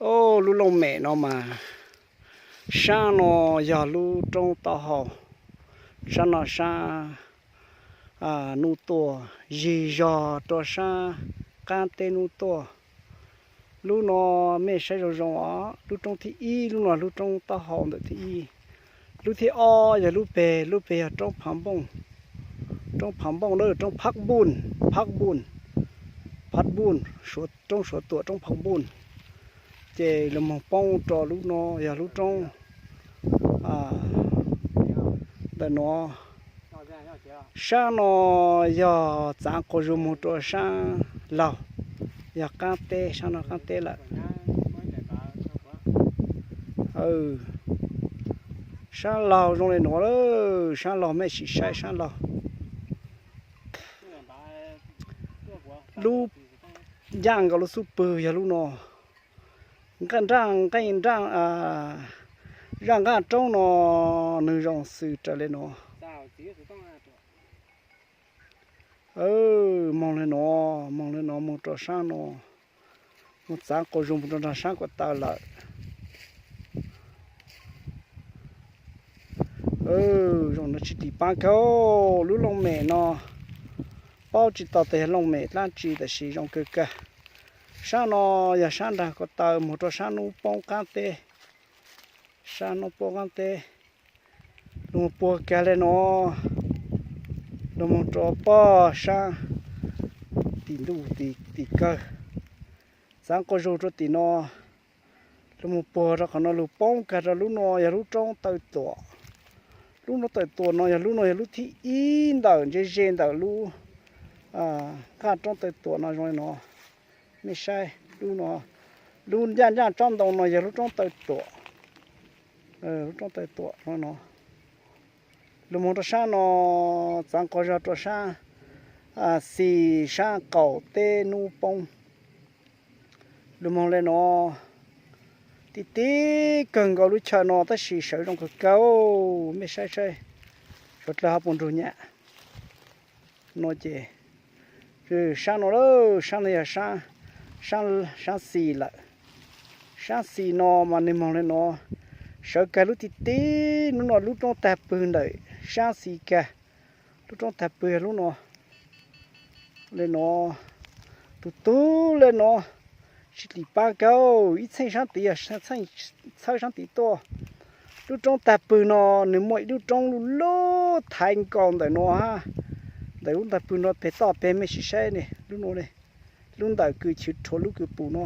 Au, lub looj mem no mas, sab no yog lub roob taub hau, sab no sab hnub tuaj, yig zog rau sab qab teb hnub tuaj. Lub no mej saib zoo zoo os, lub roob thib ib, lub no lub roob taub hau ntawm thib ib. Lub thib ob yog lub peg, lub peg yog roob Phav Npooj, roob Phav Npooj na, roob Phab Npuj, Phab Npuj, Phab Npuj, roob Suav Tuam, roob Phab Npuj. Ces los moog poob rau lub no yog lub roob ntawm no. Sab no yog txav quas zug moog rau sab laug, yog qaab teb, sab no qaab teb lawm. Sab laug zoo le nuav, sab laug mej sim saib sab laug. Lub ncaj nkaus lub xub pwg yog lub no, nqaj nraaj, nqaj nraaj, zaj nqaj roob no nwg zoo xws raws le no. Moog le no, moog le no moog rau sab no, moog txav quas zug moog rau nraag sab ko taw lawm. Zoo no tsis tim paab kawg, lub looj mem no paub tsis tau tas yog looj mem dlaab tsi tab sis zoo kawg kawg. Sab no yog sab nraag ko taw moog rau sab nub poob qaab teb, sab nub poob qaab teb. Lug moog puag kag le no, lug moog rau pog sab tim ntuj tim kawg, txav quas zug rau tim no. Lug moog puag rau qhov no lug poob kag rau lub no yog lub roob Taw Tuam. Lub roob Taw Tuam no yog lub no yog lub thib ib ntawm ntse ze ntawm lub nqaj roob Taw Tuam no zoo le no. Mej saib lub no, lub ncaj ncaj tsob ntoo no yog lub roob Taw Tuam. Lub roob Taw Tuam no. Lug moog rau sab no, txav quas zug rau sab xis sab qaum teb nub poob. Lug moog le no, tib tib kawg nkaus lub chaw no tab sis sawv zoo kawg kawg, mej saib saib, suav dlawg ho puas nrug nyam. No ces, sab no lawm, sab no yog sab xis lawm. Sab xis no mas nwg moog le no, sawv kag lub tib tib, lub no lub roob tag pwg ntawm sab xis kag, lub roob tag pwg lub no. Le no, tug tug le no, tsis tim paab kawg, ib txheej sab tid yog txheej txhawb sab tid tuaj. Lub roob tag pwg no nwg muaj ib lub roob lub lub thaiv nkaus ntawm no hab, ntawm lub ntag pwg no peg toj peg mej sim saib ne, lub no ne, lub ntawm kws chwv rhuav lub kws pum no,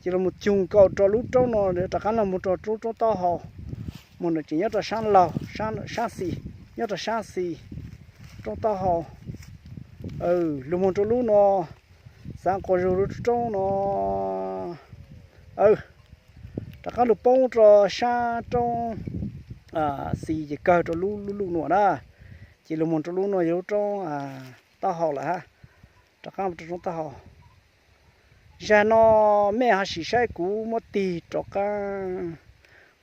ces lug moog cug nkaus rau lub roob no, rov qaab lug moog rau lub roob taub hau, moog ntawm tseem nyob rau sab laug, sab xis, nyob rau sab xis, roob taub hau. Lug moog rau lub no, txav quas zug lub roob no, rov qaab lug poob rau sab roob xis ces kawg rau lub lub luj nuam na, ces lug moog rau lub no yog lub roob taub hau lawm hab, rov qaab rau roob taub hau. Zag no mej ho sim saib kuv muab tig rov qaab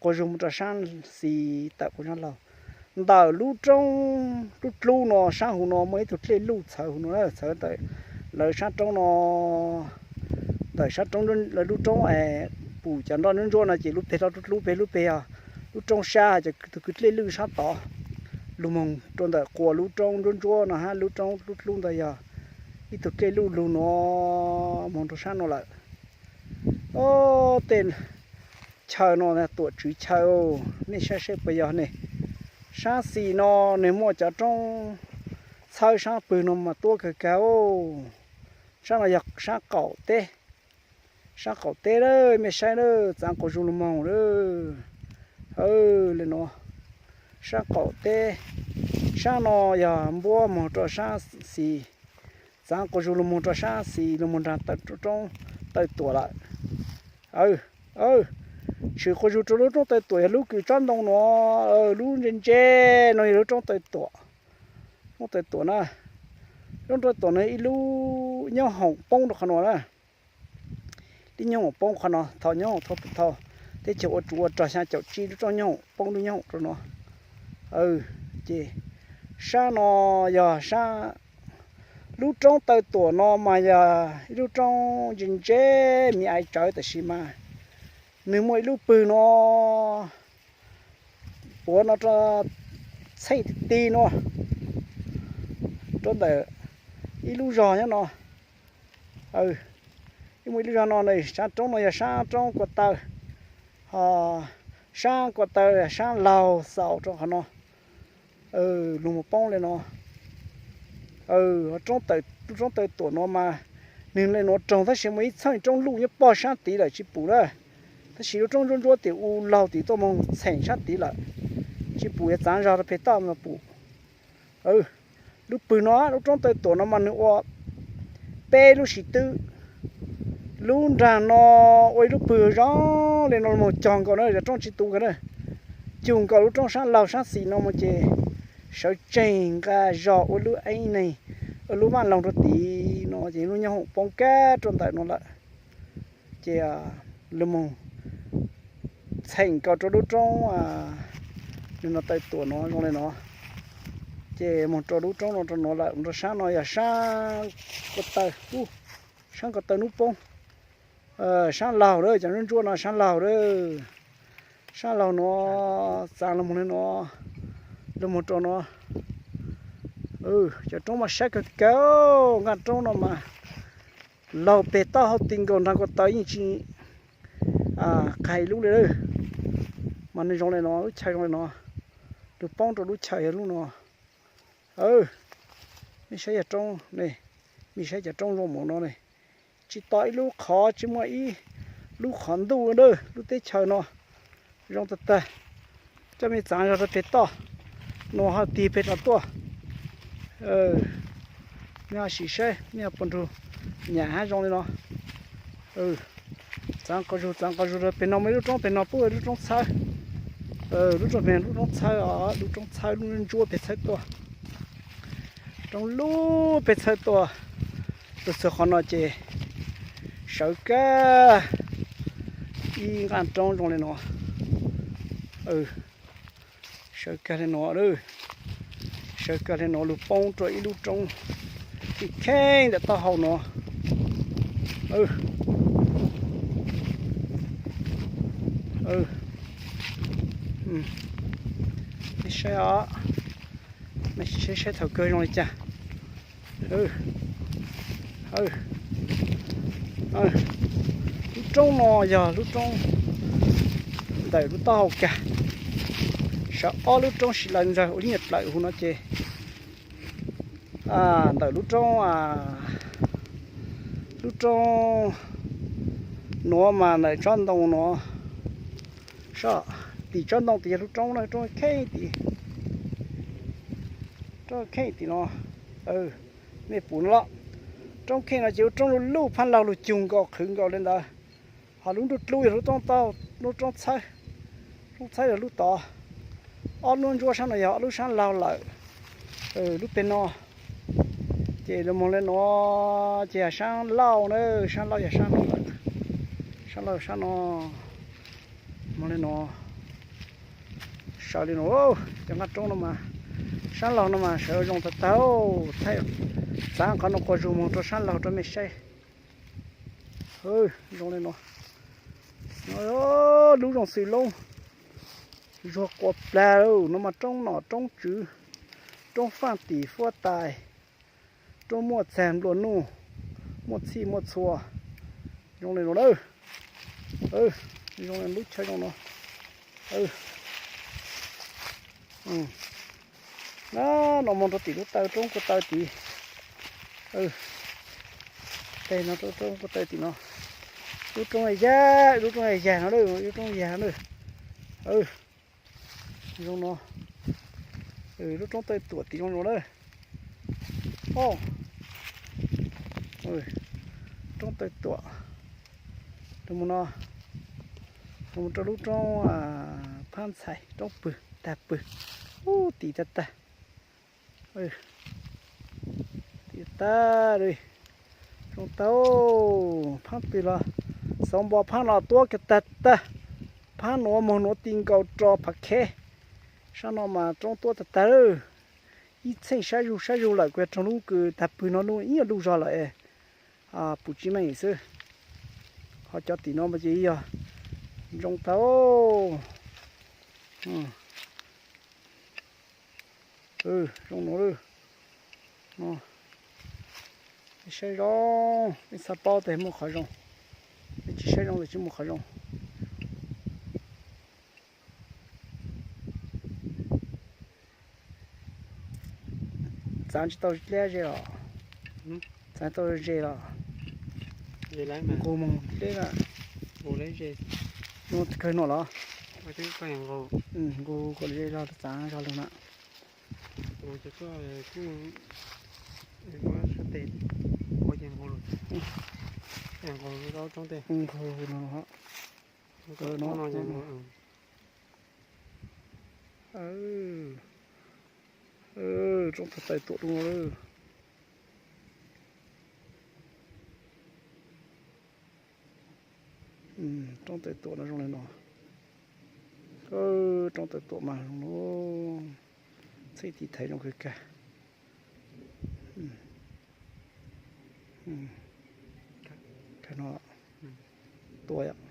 quas zug moog rau sab xis tawm quas zog laug. Ntawm lub roob dlub dlub no sab huv no muaj ib tug dlej luj txhawv huv no, txhawv ntawm lawv sab roob no, ntawm sab roob, lawv lub roob pum cov nroj ntsuab ntsuab no ces lub peg dlub dlub peg lub peg yog lub roob sab, cov tug kws dlej lwj sab tod. Lug moog rau ntawm quas lub roob ntsuab ntsuab no hab lub roob dlub dlub ntawd yog ib tug dlej luj lug no, moog rau sab no lawm. Tej chaw no tuam tswv chaw, mej saib saib puas yog ne. Sab xis no nwg muaj cov roob txhawb sab pwg no mas tuab kawg kawg. Sab no yog sab qaum teb, sab qaum teb lawm, mej saib lawm, txav quas zug lug moog lawm. Le no, sab qaum teb, sab no yog npuab moog rau sab xis, txav quas zug lug moog rau sab xis lug moog nraag roob Taw Tuam lawm. Tshwm quas zug rau lub roob Taw Tuam yog lub kws tsob ntoo no, lub ntse ntse no yog lub roob Taw Tuam. Roob Taw Tuam na, lub roob Taw Tuam no ib lub nyob hoom poob rau qhov no na. Lub nyob hoom poob qhov no, thaum nyob hoom thaum teb chaws ua tsuv ua rog xyaa caum tsib lub roob nyob hoom poob lub nyob hoom rau no. Ces sab no yog sab, lub roob Taw Tuam no mas yog ib lub roob ntse ntse, miv aiv tsawv tab sis mas Nws muaj ib lub pwg no puav no rau txheej ti ti no rau ntawm ib lub zog nyob no. Ib muaj ib lub zog no, sab roob no yog sab roob kua taw, ho sab kua taw sab laug xaus rau qhov no. Luag mus poob li no. Roob taw tuam no mas nws le nuav roog tab sis muaj ib txheej roob luj nyob pog sab tid lawm tsis pum na. Tab sis lub roob ntsuab ntsuab tim u laug tim tuaj moog txheem sab tid lawm, tsis pum yuav txav zog rau peg toj mas pum. Lub pwg no, lub roob taw tuam no mas nws ua peb lub sim twb. Lub nraag no ua ib lub pwg zoo li no mus cog nkaus na, cov roob tsis tu nkaus na. Cug nkaus lub roob sab laug sab xis no mus ces sawv tsees nqa zog ua lub eeb neeg, ua lub vaj loog rau tid no ces lub nyob hoom poob kab rau ntawm no lawm. Ces luag mus txheem nkaus rau lub roob, nws no taw tuam no zoo li no. Ces mus rau lub roob no rau no lawm, rau sab no yog sab kua taw, sab kua taw nub poob. Sab laug lawm, cov ntsuab ntsuab no sab laug lawm. Sab laug no, txav los mus li no, los mus rau no. Cov roob mas saib kawg kawg, nqaj roob no mas laug peg toj hauv ti nkaus nraag kua taw yeej tsis qag ib lub li lawm. Mas nws zoo li no, lub chaw zoo li no, lug poob rau lub chaw yog lub no. Mej saib yog roob ne, mej saib cov roob zoo mus no ne, tsis tos ib lub qhov, tsis muaj ib lub qhov ntuj na, lub teb chaws no zoo tag tag. Coj mej txav zog rau peg toj, nuav ho tig peg rau tuaj. Mej ho sim saib mej ho puas nrug nyam hab zoo li no. Txav qhov zug, txav qhov zug rau peg no, muaj ib lub roob peg no puab hu lub roob txhawb. Lub roob peg, lub roob txhawb os, lub roob txhawb, lub ntsuab peg txhawb tuaj. Roob lub peg txhawb tuaj, rau txug qhov no ces sawv kag ib nqaj roob zoo li no. Sawv kag li no, sawv kag li no lug poob rua ib lub roob kheej ntawm taub hau no. Mej saib os, mej saib saib thaum kawg zoo li cas. Lub roob no yog lub roob ntawm lub taub hau kag, sawv ob lub roob si lawv ntxawg ua ib nyuag plawm huv no ces ntawm lub roob, lub roob nuav mas ntawm tsob ntoo nuav, sab tim tsob ntoo tim yog lub roob no, roob kheej tim, roob kheej tim no. Mej pum no los, roob kheej no ces lub roob luj luj, phaab laug lug cug nkaus qhwv nkaus li ntawd. Ho lub nruj dlub yog lub roob tau, lub roob txhawb, roob txhawb yog lub tod. Ob lub ntsuab sab no yog ob lub sab laug lawm. Lub peg no ces lug moog li no ces yog sab laug na, sab laug yog sab no lawm. Sab laug sab no, moog li no, sawv li no, cov nqaj roob no mas, sab laug no mas sawv zoo tag tag, thaij txav qhov no quas zug moog rau sab laug rau mej saib. Zoo li no, lub zoo xws loob, zuag quas plag lawm no mas roob nom roob tswv, roob faaj tim fuab tais, roob muaj txag nplua nuj, muaj txhij muaj txhua. Zoo li no lawm, zoo li lub chaw zoo no. No moog rau tim lub taw roob kua taw tid. Teg no rau roob kua taw tim no. Lub roob yag, lub roob yag no, lub roob yag no. Zoo no, lub roob taw tuam tim zoo no lawm. Roob taw tuam, rau mus no, rau mus rau lub roob Phab Ntxhais, roob pwg tag pwg, ub tim tag tag. Tim tag li, zoo tau, phab twg los xauv npo phab no tuab kiag tag tag. Phab nuav moog nuav ti nkaus rau Phav Kheb. Sab no mas roob tuab tag tag lawm. Ib txheej sab zug sab zug lawm, kuv yog raug lub kws tag pwg no lub ib nyuag lub zog lawm, pum tsis meej xwb. Ho cov tim no mas ces yog Zoo tag. Zoo no lawm. No, saib zoo, nej xav paub tias muaj qhov zoo, nej tsis saib zoo ces tsis muaj qhov zoo. Txav tsis tau liab ze los? Txav tau ze los? Nqus mus liab na. Nqus kawg no los? Nqus kom ze zog txav zog lug na. Nqus no, no. Roob tais tuam dua lawm. Roob tais tuam no zoo li no. Roob tais tuam mas zoo no. Txhij tiv thaiv zoo kawg kag. Kawg no. Tua yom.